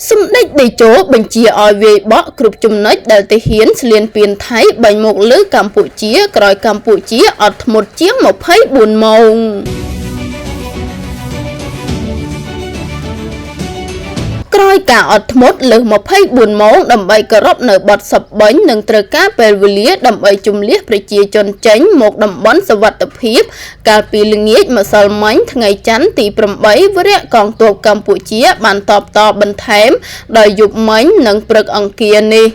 សម្ដេចតេជោបញ្ជាឲ្យវាយបកគ្រប់ចំណុចដែលទាហានឈ្លានពានថៃបាញ់មកលើកម្ពុជាក្រោយកម្ពុជាអត់ធ្មត់ជាង24ម៉ោងក្រោយការអត់ធ្មត់លើស24ម៉ោងដើម្បីគោរពនៅបទសប្បាញ់និងត្រូវការពេលវេលាដើម្បីជំលះប្រជាជនចេញមកតំបន់សុវត្ថិភាពកាលពីល្ងាចម្សិលមិញថ្ងៃច័ន្ទទី8វរៈកងទ័ពកម្ពុជាបានតបតបន្ថែមដោយយប់មិញនិងព្រឹកអង្គារនេះ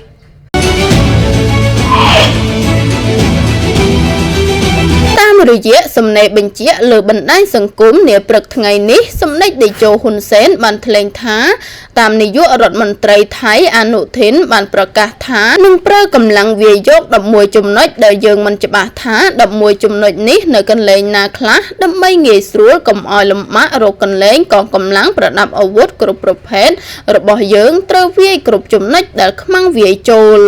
តាមរយៈសំណេរបញ្ជាក់លើបណ្ដាញសង្គមនាព្រឹកថ្ងៃនេះសម្ដេចតេជោហ៊ុនសែនបានថ្លែងថាតាមនាយករដ្ឋមន្ត្រីថៃអនុធីនបានប្រកាសថានឹងប្រើកម្លាំងវាយយក11ចំណុចដែលយើងមិនច្បាស់ថា11ចំណុចនេះនៅកន្លែងណាខ្លះដើម្បីងាយស្រួលកុំឲ្យលំបាករកកន្លែងកងកម្លាំងប្រដាប់អាវុធគ្រប់ប្រភេទរបស់យើងត្រូវវាយគ្រប់ចំណុចដែលខ្មាំងវាយចូល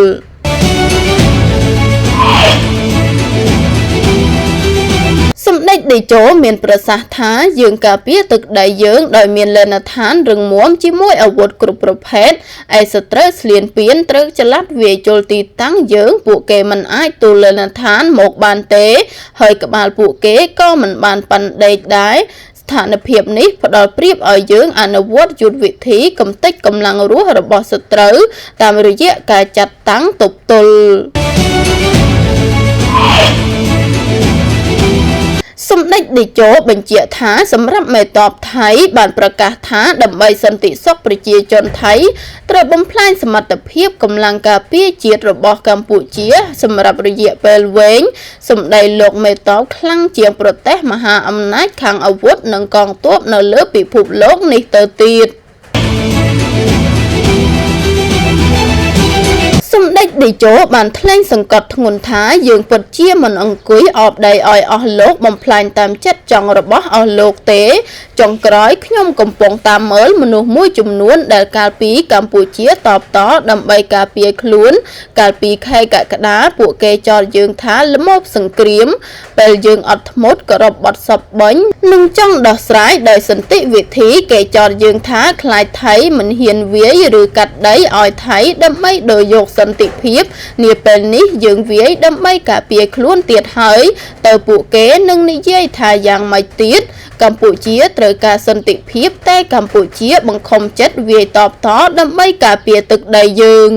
សម្ដេចតេជោមានប្រសាសន៍ថាយើងការពារទឹកដីយើងដោយមានលេណដ្ឋានរឹងមាំជាមួយអាវុធគ្រប់ប្រភេទឯសត្រូវឈ្លានពានត្រូវចល័តវាយចូលទីតាំងយើងពួកគេមិនអាចទូលលេណដ្ឋានមកបានទេហើយក្បាលពួកគេក៏មិនបានប៉ាន់ដេកដែរស្ថានភាពនេះផ្ដល់ប្រៀបឲ្យយើងអនុវត្តយុទ្ធវិធីកំទេចកម្លាំងរស់របស់សត្រូវតាមរយៈការចាត់តាំងទប់ទល់សម្ដេចតេជោបញ្ជាក់ថាសម្រាប់មេតបថៃបានប្រកាសថាដើម្បីសន្តិសុខប្រជាជនថៃត្រូវបំផ្លាញសមត្ថភាពកម្លាំងការពារជាតិរបស់កម្ពុជាសម្រាប់រយៈពេលវែងសម្ដីលោកមេតបខ្លាំងជាងប្រទេសមហាអំណាចខាងអាវុធនិងកងទ័ពនៅលើពិភពលោកនេះទៅទៀតសម្ដេចតេជោបានថ្លែងសង្កត់ធ្ងន់ថាយើងពិតជាមិនអង្គុយអបដៃឲ្យអស់លោកបំផ្លាញតាមចិត្តចង់របស់អស់លោកទេចុងក្រោយខ្ញុំកំពុងតាមមើលមនុស្សមួយចំនួនដែលកាលពីកម្ពុជាតបតដើម្បីការពារខ្លួនកាលពីខែកក្កដាពួកគេចោទយើងថាល្មោភសង្គ្រាមពេលយើងអត់ធ្មត់គោរពបទសប្បាញ់និងចង់ដោះស្រាយដោយសន្តិវិធីគេចោទយើងថាខ្លាចថៃមិនហ៊ានវាយឬកាត់ដីឲ្យថៃដើម្បីដូរយកសន្តិភាពនាពេលនេះយើងវាយដើម្បីការពារខ្លួនទៀតហើយទៅពួកគេនឹងនិយាយថាយ៉ាងម៉េចទៀតកម្ពុជាត្រូវការសន្តិភាពតែកម្ពុជាបង្ខំចិត្តវាយតបតដើម្បីការពារទឹកដីយើង